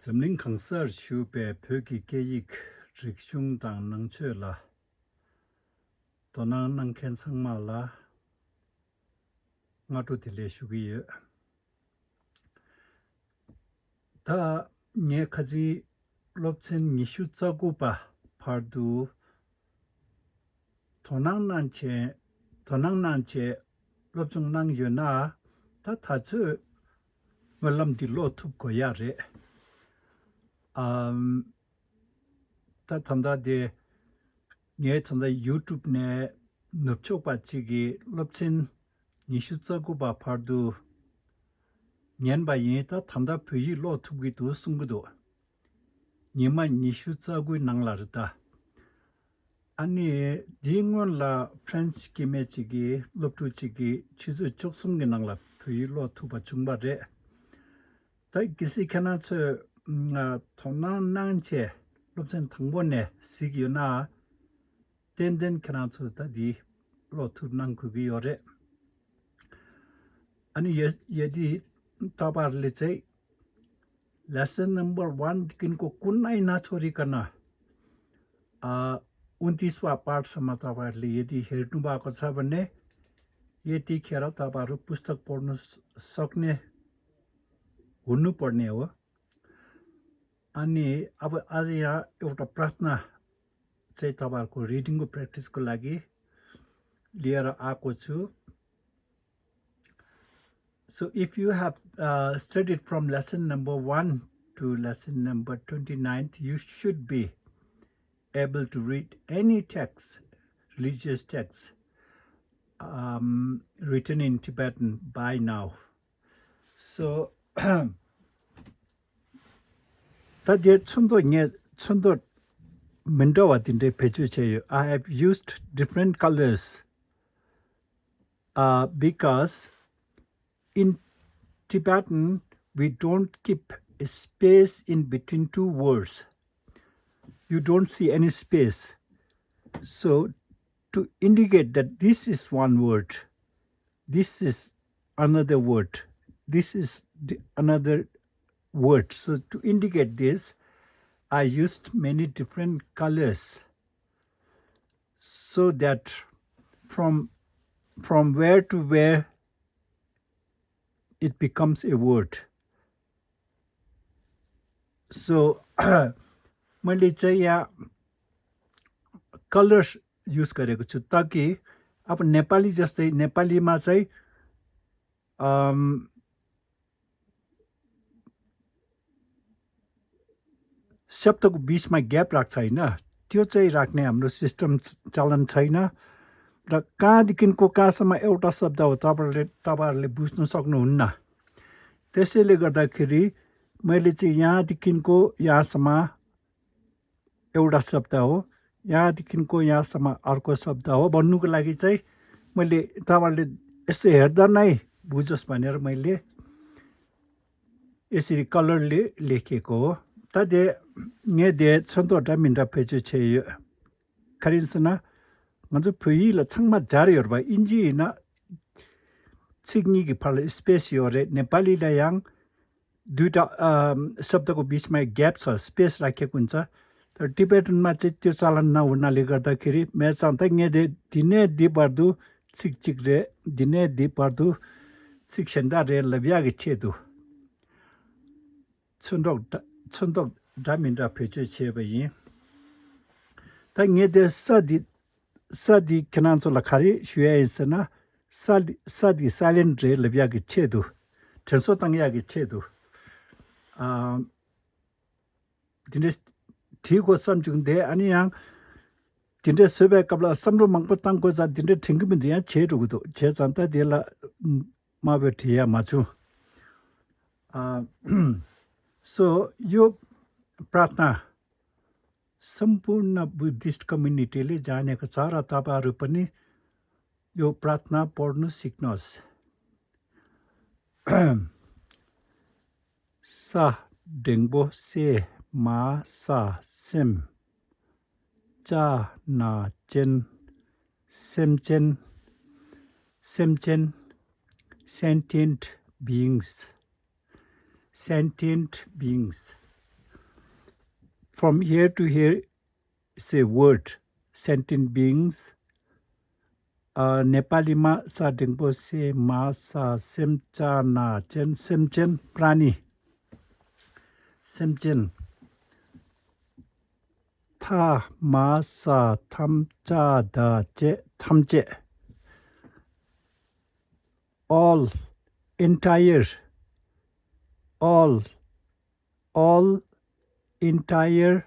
Zemling Kangsar Shube Pöki Geyik Rikshung Dang Nangche La Donang Nang Ken Sangma La Ngatu Tile Shugiye Ta Nye Kazi Lobchen Nishu Tsaguba Pardu Donang Nanche Lobchung Nang Yuna Ta Tazu Walam Dilo Tup Koyare Ta tanda de nye tanda YouTube ne nupchok ba chigi lopchin nishu tsagu ba pardu nyen ba yin ta tanda pyi lo tubgi du sunggudo nima nishu tsagu nanglarida ani dingon la French kime chigi loptu chigi chizu choksumgi nangla pyi lo tuba chungba re ta gisi kana tsu tonang nangche lopchen tangbone sikyo na den kanansu tadi lo turnang kugi yore ani yedi tabar lichai lesson number 1 dikin ko kunai na chori kana 29वां पाठ सम्म तपाईहरुले यदि हेर्नु भएको छ भने यतिखेर तपाईहरु पुस्तक पढ्न सक्ने हुनु पर्ने हो अनि अब आज यहाँ एउटा प्रार्थना चाहिँ तपाईहरुको रिडिङको प्र्याक्टिसको लागि लिएर आएको छु So if you have studied from lesson number 1 to lesson number 29 you should be able to read any text religious text written in Tibetan by now so Tadye chundo mindawa dinde pechu cheyo. I have used different colors because in Tibetan we don't keep a space in between two words. You don't see any space. So to indicate that this is one word, this is another word, this is another word. So to indicate this, I used many different colors so that from where to where it becomes a word. So मैले चाहिँ यहाँ colours use गरेको छु ताकि अब नेपाली जस्तै नेपालीमा चाहिँ शब्दको बीचमा ग्याप राख्छ हैन त्यो चाहिँ राख्ने हाम्रो सिस्टम चलन छैन र कहाँदेखिको कहाँसम्म एउटा शब्द हो तपाईहरुले बुझ्न सक्नुहुन्न त्यसैले गर्दाखेरि मैले चाहिँ यहाँदेखिको यहाँसम्म एउटा शब्द हो यहाँदेखिको यहाँसम्म अर्को शब्द हो भन्नुको लागि चाहिँ मैले तपाईहरुले यसो हेर्दा नै बुझोस् भनेर मैले यसरी कलरले लेखेको हो Tade nye de chondo da minda peche che karinsana nganzo pyi la changma jari yorba inji na chigni gi phal space yore Nepali la yang duita शब्दको बीचमा ग्याप छ स्पेस राखेको हुन्छ तर टिबेटनमा चाहिँ त्यो चलन नहुनाले गर्दाखेरि मे चाहन्थे nye de dine di bardu chik re dine di bardu शिक्षणदा रे लबिया गे छेदु Chundok Daminda Peche Chebayi. Tang de Sadi Kananzo Lakari, Shuaisana, Sadi Silent Ray Labiagi Chedu, Tenso Tangyagi Chedu. Dines Tigo Samjung de Anyang, Dinde Sube Kabla Samro Mangpatangoza didn't think of the Chedu, Chesanta de la Mavetia Machu. So you प्रार्थना सम्पूर्ण Buddhist कम्युनिटीले जानेको छ र तपाईहरु पनि यो प्रार्थना पढ्नु सिक्नुहोस् सा डेंगबो से मा सा सेम चा ना chain सेमचेन sentient beings From here to here is a word, sentient beings. नेपालीमा साडिङपो से मासा सेमचाना चेन सेमचेन प्राणी सेमचेन था मासा थमचा दा चे थमचे all entire all entire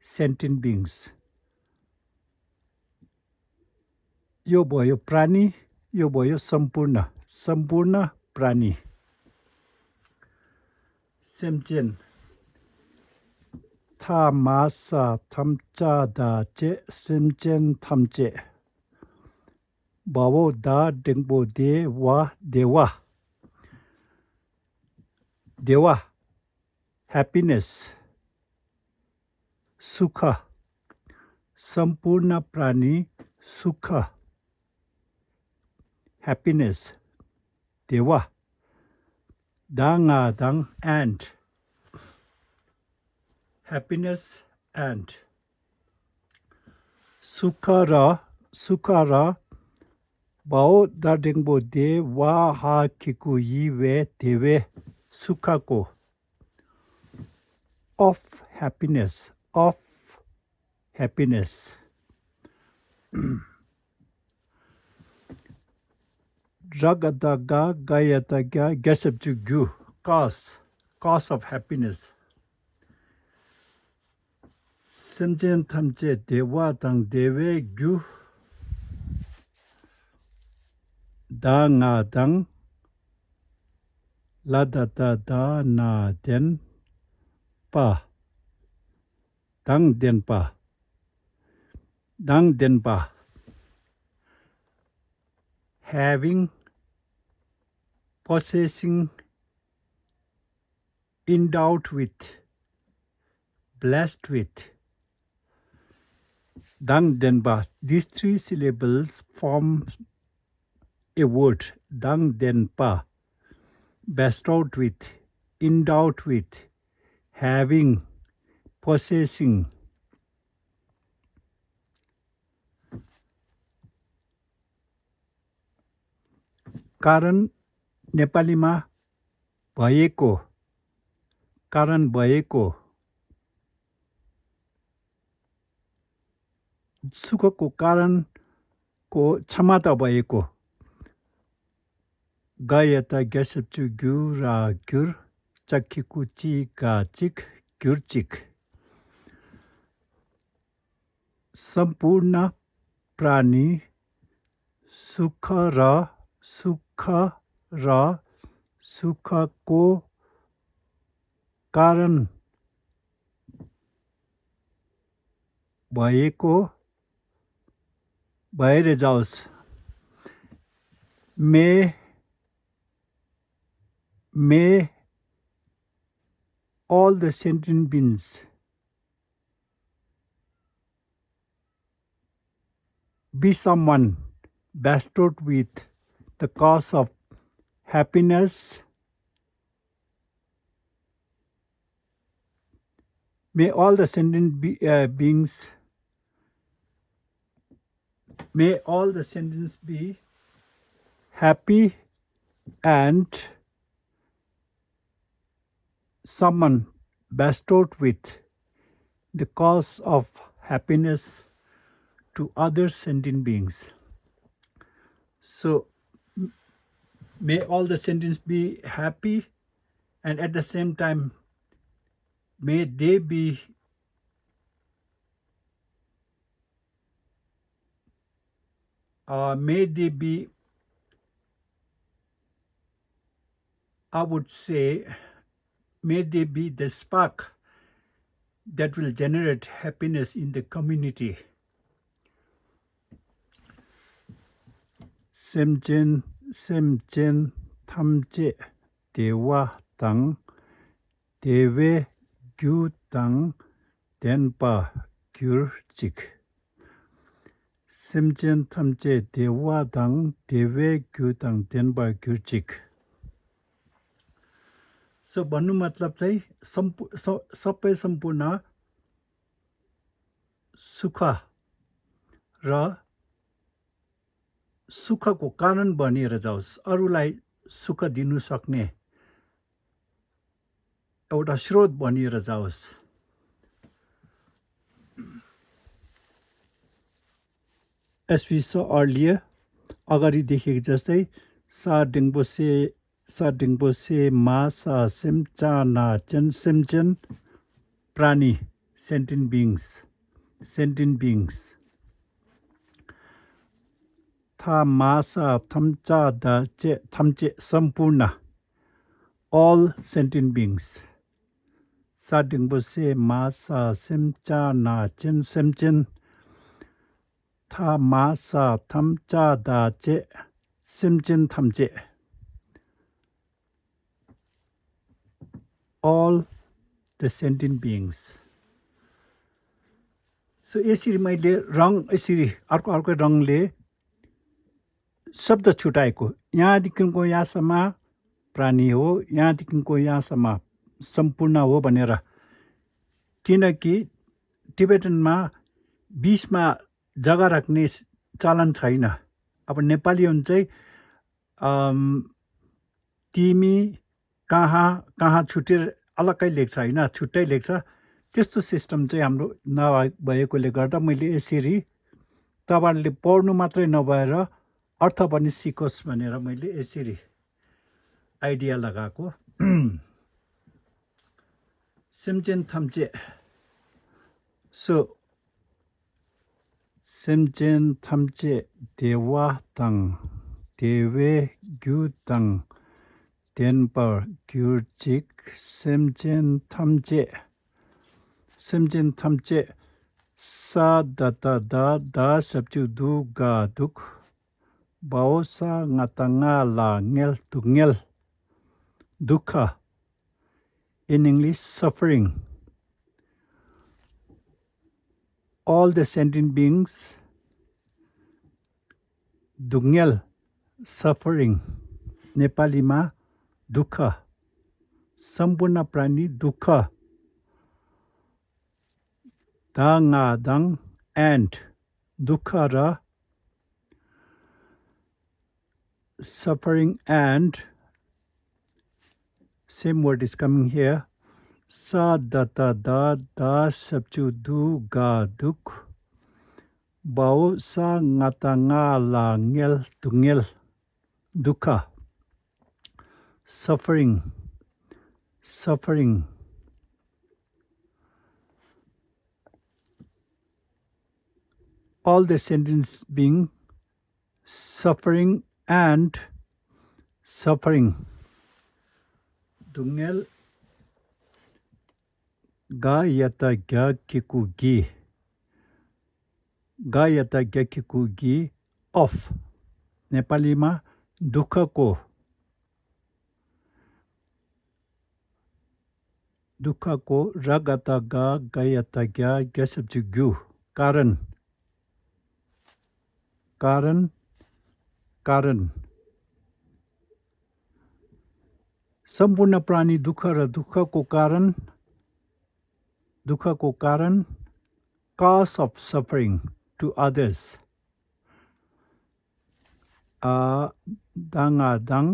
sentient beings यो भयो प्राणी यो भयो सम्पूर्ण प्राणी सेमचेन था मासा थमचा दा चे सेमचेन थमचे बावो दा डेंगबो देवा happiness सुख सम्पूर्ण प्राणी सुख happiness dewa dang and happiness and sukara bao da dingbo de wa ha kiku yi we dewe sukako of happiness Ragadaga gayataga gasap to gu cause of happiness semjen thamche dewa dang dewe gu da dang la da na den pa dang den pa having possessing endowed with blessed with dang denpa these three syllables form a word dang denpa bestowed with endowed with having possessing कारण नेपालीमा कारण भएको सुखको कारणको क्षमता भएको गयता ग्यासचु ग्युरा ग्युर चक्कीकु चिका चिक ग्युरचिक सम्पूर्ण प्राणी सुख र सुखको कारण भएको भएर जाओस् may all the sentient beings be someone bestowed with the cause of happiness. May all the sentient beings, may all the sentients be happy and someone bestowed with the cause of happiness to other sentient beings. So may all the sentients be happy and at the same time may they be I would say may they be the spark that will generate happiness in the community. Semchen thamche dewa tang dewe gyu tang denpa gyur chik. Semchen thamche dewa tang dewe gyu tang denpa gyur chik. So भन्नु मतलब चाहिँ सबै सम्पूर्ण सुख र सुखको कारण बनेर जाओस्, अरूलाई सुख दिनु सक्ने एउटा स्रोत बनिएर जाओस्। As we saw earlier, अगाडि देखेको जस्तै सा डिङ्बोसे मासा सिम्चाना चेन सिम्चन प्राणी sentient beings था मासा थम्चा दा थम्चे सम्पूर्ण all sentient beings सा डिङ्बोसे मासा सिम्चाना चेन सिम्चन था मासा थम्चा दा सिम्चन थम्चे all the sentient beings. So यसरी मैले रङ यसरी अर्को रङले शब्द छुटाएको, यहाँदेखिको यहाँसम्म प्राणी हो, यहाँदेखिको यहाँसम्म सम्पूर्ण हो भनेर, किनकि टिबेटनमा बीचमा जग्गा राख्ने चलन छैन। अब नेपाली हुन्छ तिमी कहाँ छुटेर अलग्गै लेख्छ होइन, छुट्टै लेख्छ। त्यस्तो सिस्टम चाहिँ हाम्रो नभएकोले गर्दा मैले यसरी तपाईँहरूले पढ्नु मात्रै नभएर अर्थ पनि सिकोस् भनेर मैले यसरी आइडिया लगाएको। सिम्चेन थम्चे, सो सिम्चेन थम्चे देवा तङ देवे ग्यु तङ तेनपर ग्युर्चिक सिम्चेन थम्चे सा दता दा सब्चु दु गा दुख बाओ सा ngata ला ngel tungel दुःख, in English suffering. All the sentient beings, dungel suffering, नेपालीमा दुःख, सम्पूर्ण प्राणी दुःख, दाङ and दुःख र suffering and same word is coming here, sa data da sabchu du ga duk bao sa ngata la ngel tungel dukkha, suffering. All the sentient being suffering and suffering. Dungel ga yata gya kiku gi of नेपालीमा दुःखको रगता गा गयता ग्या ग्यासब्जु ग्यु कारण सम्पूर्ण प्राणी दुःख र दुःखको कारण cause of suffering to others. Daङ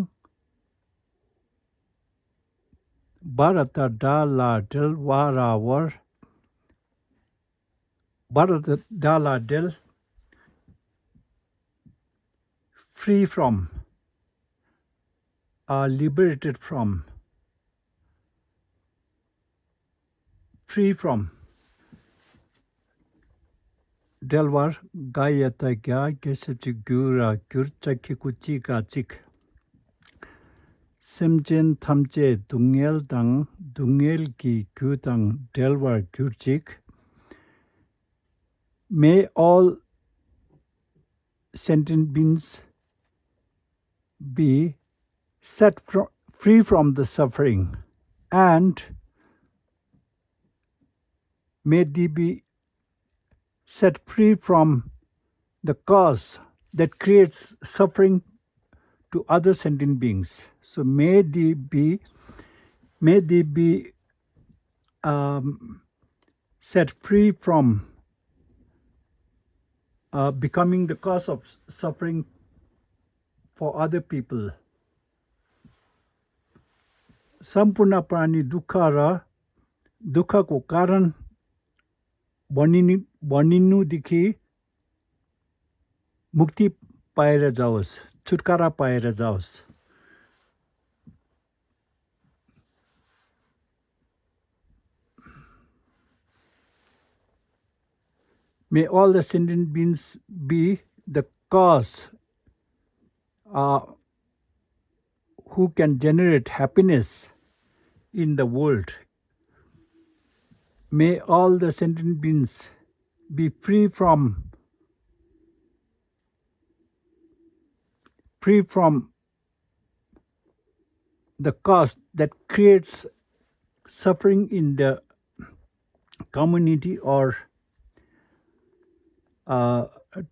Barata dala del warawar Barata dala del free from, liberated from, Delwar gayata gya gesati gura gurchaki kuchi gachik Simchen thamche dungel dang dungel ki gutang Delwar gurchik. May all sentient beings be set free from the suffering, and may they be set free from the cause that creates suffering to other sentient beings. So may they be set free from becoming the cause of suffering for other people. सम्पूर्ण प्राणी दुःख र दुःखको कारण बनिनुदेखि मुक्ति पाएर जाओस्, छुटकारा पाएर जाओस्। May all the sentient beings be the cause who can generate happiness in the world. May all the sentient beings be free from the cause that creates suffering in the community or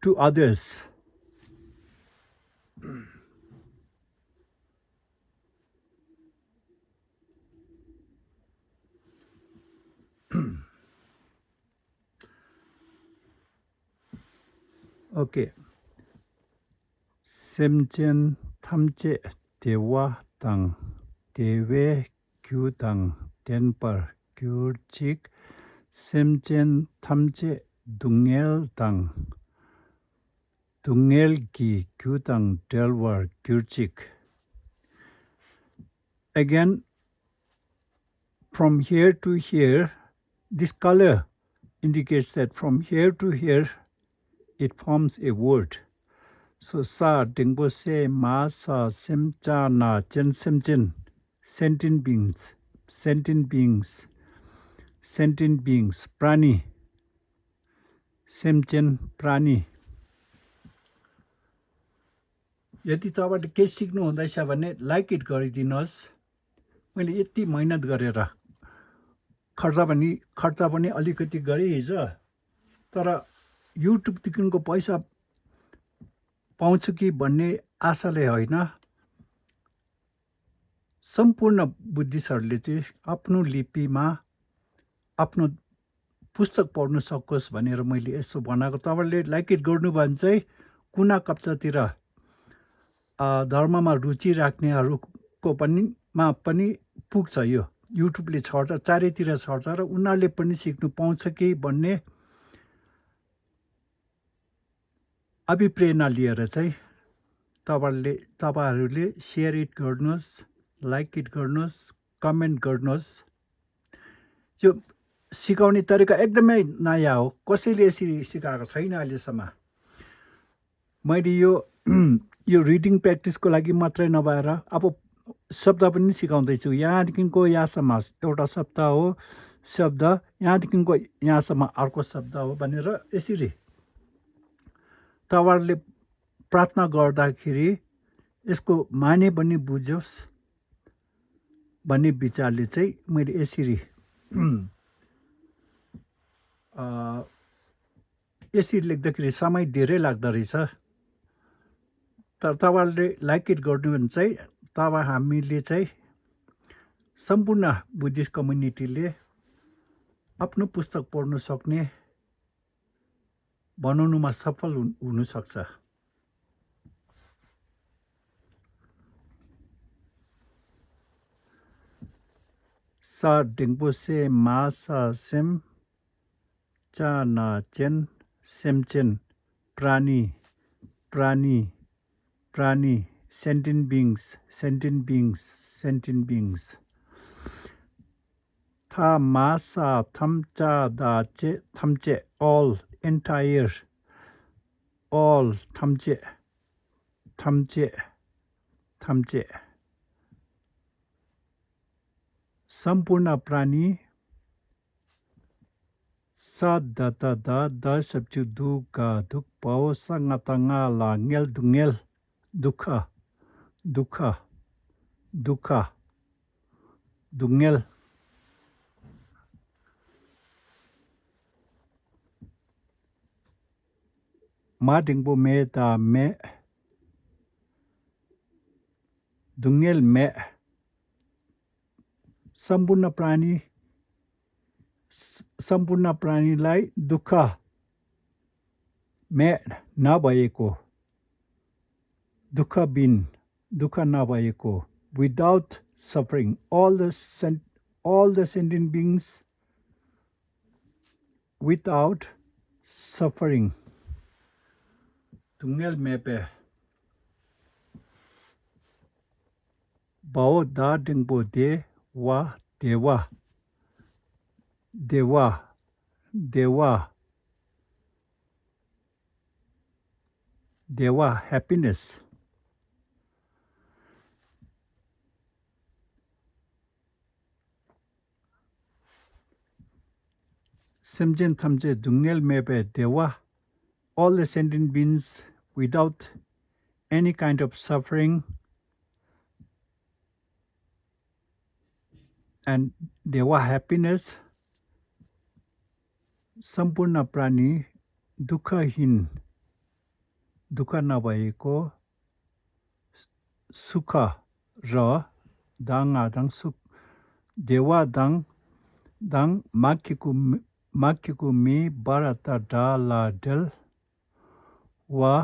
to others. Okay. Semchen thamche dewa tang dewe kyu tang tenpar kyurchik semchen thamche dungel tang dungel ki kyu tang delwar kyurchik. Again, from here to here, this color indicates that from here to here it forms a word. So sa dingbo se ma sa sem cha na chen sem chen, sentient beings, prani, sem chen prani. यदि तपाईले के सिक्नु हुँदैछ भने like it गरिदिनुहोस्। मैले यति मेहनत गरेर खर्च पनि अलिकति गरे हिजो, तर युट्युबदेखिको पैसा पाउँछु कि भन्ने आशाले होइन, सम्पूर्ण बुद्धिस्टहरूले चाहिँ आफ्नो लिपिमा आफ्नो पुस्तक पढ्न सकोस् भनेर मैले यसो बनाएको। तपाईले लाइक इट गर्नु भने चाहिँ कुना कप्चातिर धर्ममा रुचि राख्नेहरूको पनि पुग्छ। यो युट्युबले छर्छ, चारैतिर छर्छ र उनीहरूले पनि सिक्नु पाउँछ कि भन्ने अभिप्रेरणा लिएर चाहिँ तपाईहरूले सेयर इट गर्नुहोस्, लाइक इट गर्नुहोस्, कमेन्ट गर्नुहोस्। यो सिकाउने तरिका एकदमै नयाँ हो, कसैले यसरी सिकाएको छैन अहिलेसम्म। मैले यो रिडिङ प्र्याक्टिसको लागि मात्रै नभएर अब शब्द पनि सिकाउँदैछु। यहाँदेखिको यहाँसम्म एउटा शब्द हो, शब्द यहाँदेखिको यहाँसम्म अर्को शब्द हो भनेर यसरी तपाईँहरूले प्रार्थना गर्दाखेरि यसको माने पनि बुझोस् भन्ने विचारले चाहिँ मैले यसरी लेख्दाखेरि समय धेरै लाग्दो रहेछ। तर तपाईँहरूले लाइक इट गर्नु भने चाहिँ हामीले चाहिँ सम्पूर्ण बुद्धिस्ट कम्युनिटीले आफ्नो पुस्तक पढ्न सक्ने बनाउनुमा सफल हुन सक्छ। सा डिंगबो से मा सा सेम चा ना चेन सेम चेन प्राणी sentient beings tha ma sa tham cha da che thamche all entire all thamche सम्पूर्ण प्राणी सा da sabchu du ga duk pao sanga tanga la ngel dungel dukha dungel ma dingbo me da me dungel me सम्पूर्ण प्राणीलाई दुःख मे नभएको दुःख बिन दुःख नभएको without suffering all the sentient beings without suffering tungel mepe bao da dingbo de wa dewa dewa dewa dewa happiness semjen thamje dungel mepe dewa all the sentient beings without any kind of suffering and dewa happiness सम्पूर्ण प्राणी दुःखहीन दुःख नभएको सुख र दाङ आदाङ सुख देवा Dang माकिku mi barata da la del wa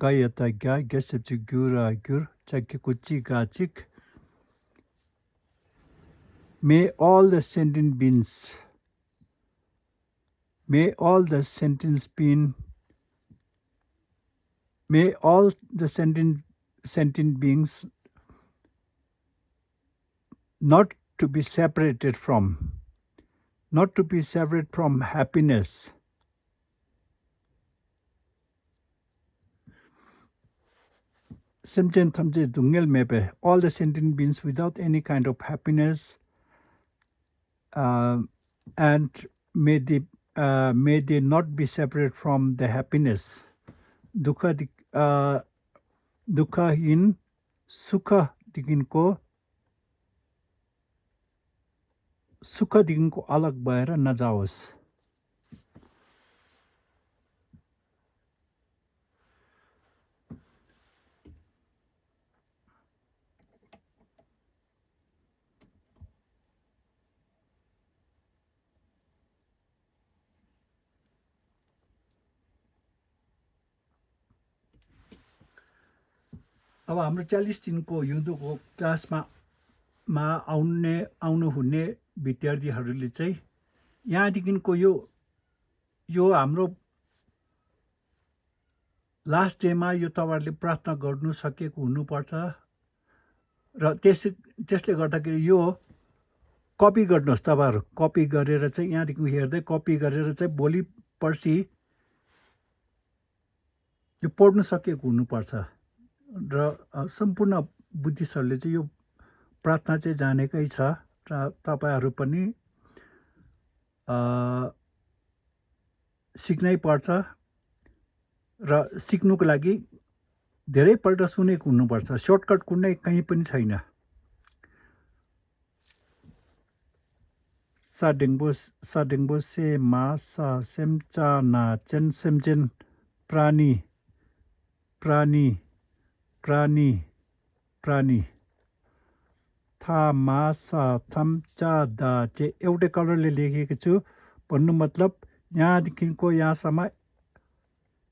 gayata ga gesepti gura gur chakikuchi gachik may all the sentient beings may all the sentient beings not to be separated from happiness Simchen thamje dungel mepe all the sentient beings without any kind of happiness and may they not be separate from the happiness dukhahin sukha diginko alag bhaera najaos अब हाम्रो 40 दिनको युद्धको क्लासमा आउनु हुने विद्यार्थीहरूले चाहिँ यहाँदेखिको यो हाम्रो लास्ट डेमा यो तपाईहरुले प्रार्थना गर्नु सकेको हुनुपर्छ र त्यसले गर्दाखेरि यो कपी गर्नुहोस् तपाईहरु कपी गरेर चाहिँ यहाँदेखि हेर्दै कपी गरेर चाहिँ भोलि पर्सि यो पढ्नु सकेको हुनुपर्छ र सम्पूर्ण बुद्धिस्टहरूले चाहिँ यो प्रार्थना चाहिँ जानेकै छ र तपाईहरु पनि सिक्नै पर्छ र सिक्नुको लागि धेरै पल्ट सुनेको हुनुपर्छ शर्टकट कुनै कहीं पनि छैन साडेङबो से मा सा सेमचा ना चेन सेमजेन प्राणी था मा सा थम चा दा चे एउटै कलरले लेखेको छु भन्नु मतलब यहाँदेखिको यहाँसम्म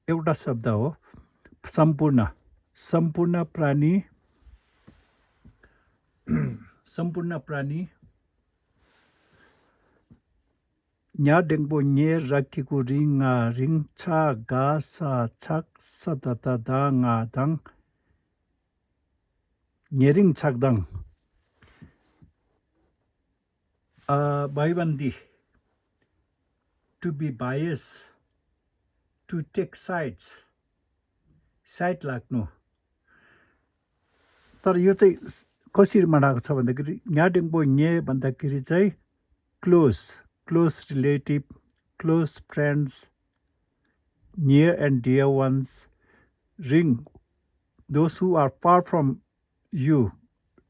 एउटा शब्द हो सम्पूर्ण प्राणी nya dengbo nye rakiku ringa ring cha ga sa chak satata da nga dang nyering chak dang Baibandi to be biased to take sides side लाग्नु तर यो चाहिँ कसरी बनाएको छ भन्दाखेरि nya dengbo nye भन्दाखेरि चाहिँ close relative, close friends, near and dear ones, ring, those who are far from you,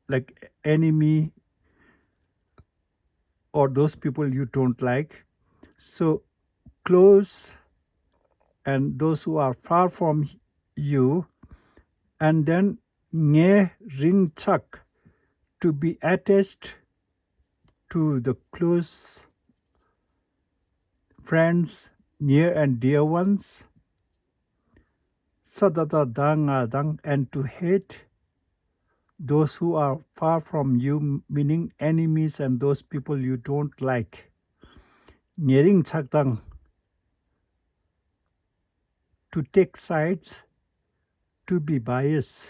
like enemy or those people you don't like. So close and those who are far from you, and then nye ring chak, to be attached to the close friends, near and dear ones, sadata danga dang, and to hate those who are far from you, meaning enemies and those people you don't like. Nyering chakdang, to take sides, to be biased.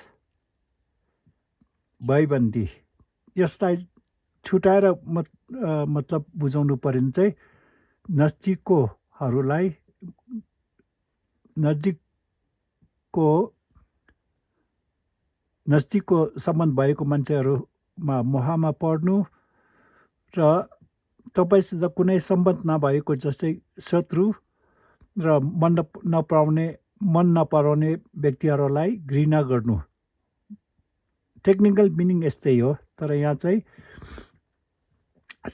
भयबन्दी यसलाई छुटाएर मतलब बुझाउनु पर्ने चाहिँ नजिककोहरूलाई नजिकको सम्बन्ध भएको मान्छेहरूमा मोहमा पर्नु र तपाईसित कुनै सम्बन्ध नभएको जस्तै शत्रु र मन नपराउने व्यक्तिहरूलाई घृणा गर्नु टेक्निकल मिनिङ यस्तै हो तर यहाँ चाहिँ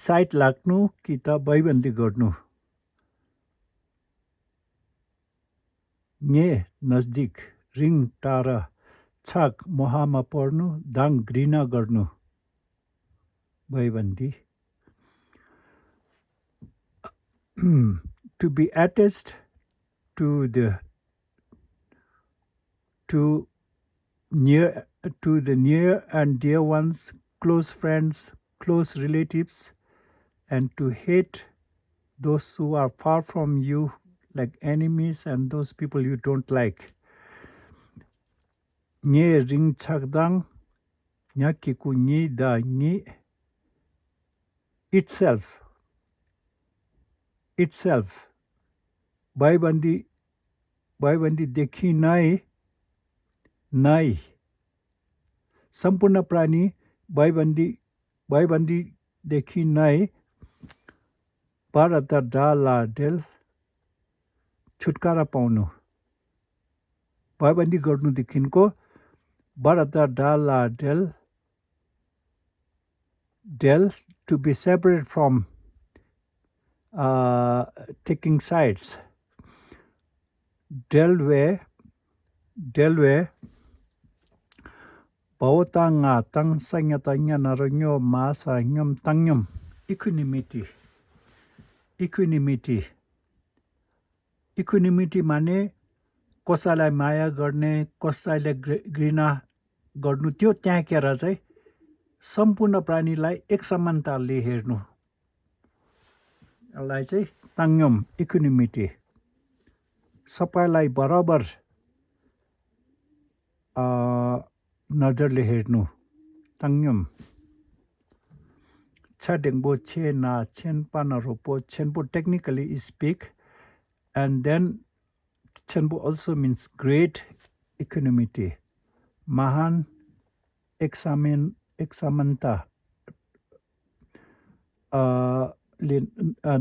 साइट लाग्नु कि त भयबन्दी गर्नु ने नजदिक रिङ टाढा छाक मोहमा पर्नु दाङ घृणा गर्नु भयबन्दी to be attached to the near and dear ones, close friends, close relatives, and to hate those who are far from you, like enemies and those people you don't like. Nye ring chakdang, nyakiku ni da ni itself. भयबन्दी देखि नै सम्पूर्ण प्राणी भयबन्दी देखि नै भारत डालाडेल छुटकारा पाउनु भयबन्दी गर्नुदेखिको Bharat डालाडेल to be separate from taking sides. Delwe Bautanga tang sanya tanya naronyo masa nyom tangyom equanimity माने कसैलाई माया गर्ने कसैलाई घृणा गर्नु त्यो त्यागेर चाहिँ सम्पूर्ण प्राणीलाई एक समानताले हेर्नु लाई चाहिँ ताङ्यम इक्विनिमिटी सबैलाई बराबर नजरले हेर्नु ताङ्यम छाडेङ्बो छेना छेनपाना रोपो छेनपो technically speak and then chenpo also means great equanimity mahan eksamanta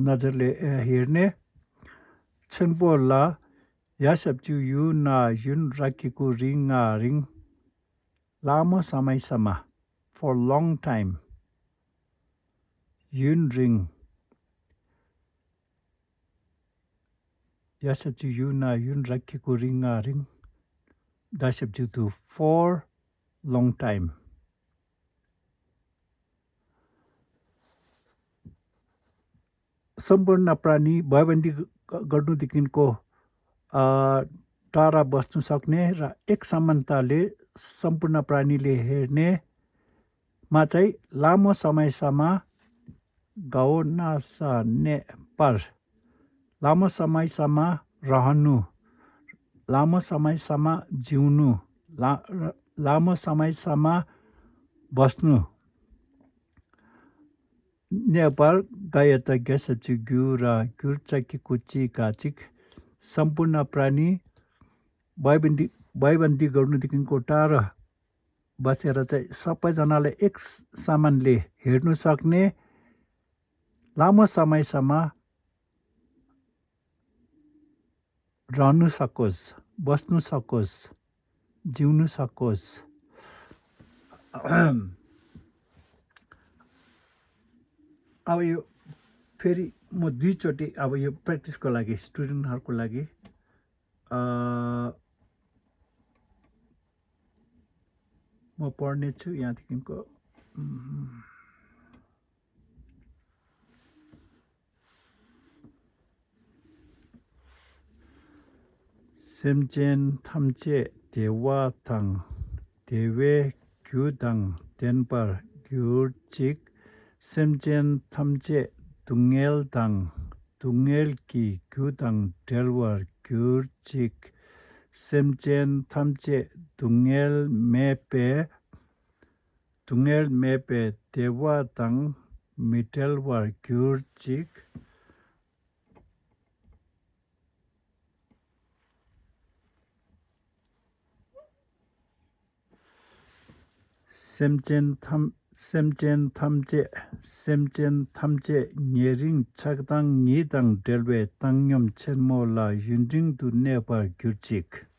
नजरले हेर्ने छेनपोला यासब्जु युना युन राखेको रिङ लामो समयसम्म for long time युन रिङ यासब्जु युना युन राखेको ring दासब्जु to for long time सम्पूर्ण प्राणी भयबन्दी गर्नुदेखिको टाढा बस्नु सक्ने र एक समानताले सम्पूर्ण प्राणीले हेर्ने मा चाहिँ लामो समयसम्म गाउँ नसर्ने पर लामो समयसम्म रहनु लामो समयसम्म जिउनु लामो समयसम्म बस्नु नेपाल गायता ग्यासची गुरा गुर्चाकी कुची काचिक सम्पूर्ण प्राणी भयबन्दी गर्नुदेखिको टाढा बसेर चाहिँ सबैजनालाई एक समानले हेर्नु सक्ने लामो समयसम्म रहनु सकोस् बस्नु सकोस् जिउनु सकोस् अब यो फेरि म दुईचोटि अब यो प्र्याक्टिसको लागि स्टुडेन्टहरूको लागि म पढ्नेछु यहाँदेखिको 샘젠 탐제 대화당 대외 규당 denbar 규칙 샘젠 탐제 둥엘당 둥엘기 규당 델월 규칙 샘젠 탐제 둥엘메페 대화당 미텔월 규칙 샘젠 탐제 예링 착당 니당 델베 당념 첸몰라 윤딩두 네바 규칙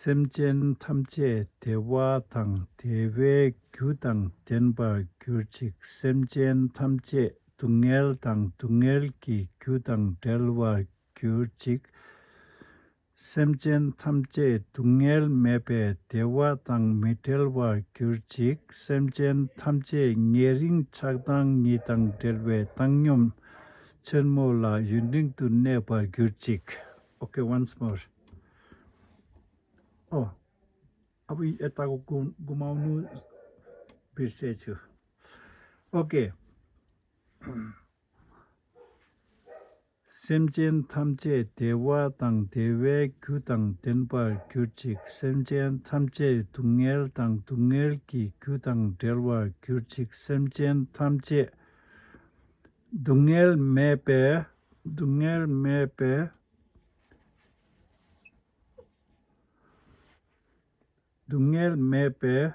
샘젠 탐제 대화당 대외 규당 denbar 규칙 샘젠 탐제 둥엘당 둥엘기 규당 델월 규칙 샘젠 탐제 둥엘메베 대화당 미텔월 규칙 샘젠 탐제 예링 착당 니당 델베 당념 첸몰라 윤딩두 네바 규칙. Okay, once more. अब यताको गुमाउनु बिर्सेछु ओके 샘젠 탐제 대화당 대외 규당 denbar 규칙 샘젠 탐제 둥엘당 둥엘기 규당 델월 규칙 샘젠 탐제 둥엘메베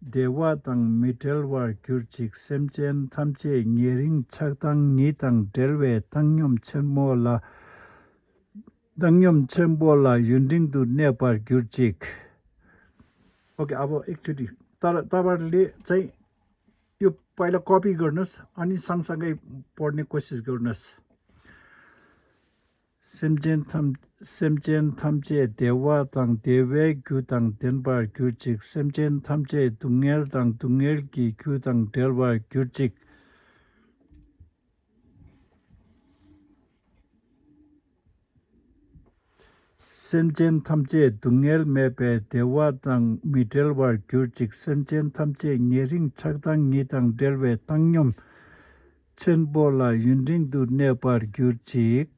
대화당 미텔월 규칙 샘젠 탐제 예링 착당 니당 델웨 당념 첸몰라 윤딩두 네발 규칙 ओके अब एकचोटि तपाईहरुले चाहिँ यो पहिला कपी गर्नुस् अनि सँगसँगै पढ्ने कोसिस गर्नुस् 샘젠 탐제 대화당 대외 규당 denbar 규칙 샘젠 탐제 둥엘당 둥엘기 규당 델월 규칙 샘젠 탐제 둥엘메베 대화당 미델월 규칙 샘젠 탐제 예링 착당 니당 델웨 당념 첸볼라 윤딩두 네발 규칙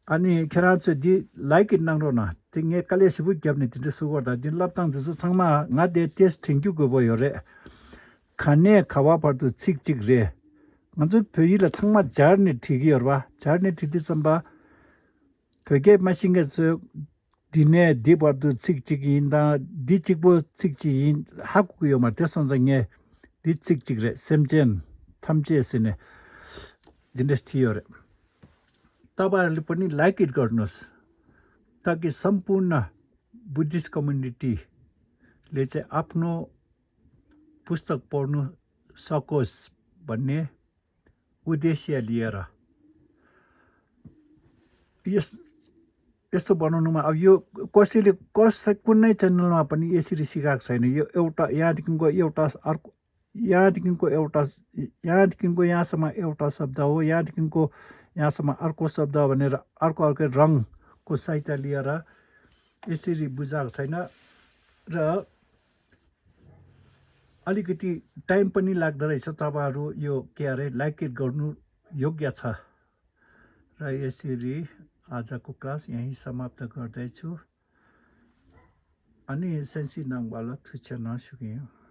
अनि खेराच दि लाइक इट नांगरो ना तिंगे काले सिबु ग्याबने तिते सुगरदा दिन लापतां दस सांगमा nga de test thank you गबो यरे खाने खावा परदु चिक चिक रे ngaju pheila changma jarne thigi yorwa jarne thiti chamba phege masinge ch dine di परदु चिक चिक इंदा दि चिकबो चिक चिक हाकु यो माते संजंगे दि चिक चिक रे 샘젠 탐제스네 दिनेस्टी यरे तपाईहरुले पनि लाइक इट गर्नुस् ताकि सम्पूर्ण बुद्धिस्ट कम्युनिटीले चाहिँ आफ्नो पुस्तक पढ्नु सकोस् भन्ने उद्देश्य लिएर यस्तो बनाउनुमा अब यो कसैले कुनै च्यानलमा पनि यसरी सिकाएको छैन यो एउटा यहाँदेखिको यहाँसम्म एउटा शब्द हो यहाँदेखिको यहाँसम्म अर्को शब्द भनेर अर्को रङको सहायता लिएर यसरी बुझाएको छैन र अलिकति टाइम पनि लाग्दो रहेछ तपाईहरु यो के अरे लाइक इट गर्नु योग्य छ र यसरी आजको क्लास यही समाप्त गर्दैछु अनि सेन्सी नङबाल थुच्छ नसुकियो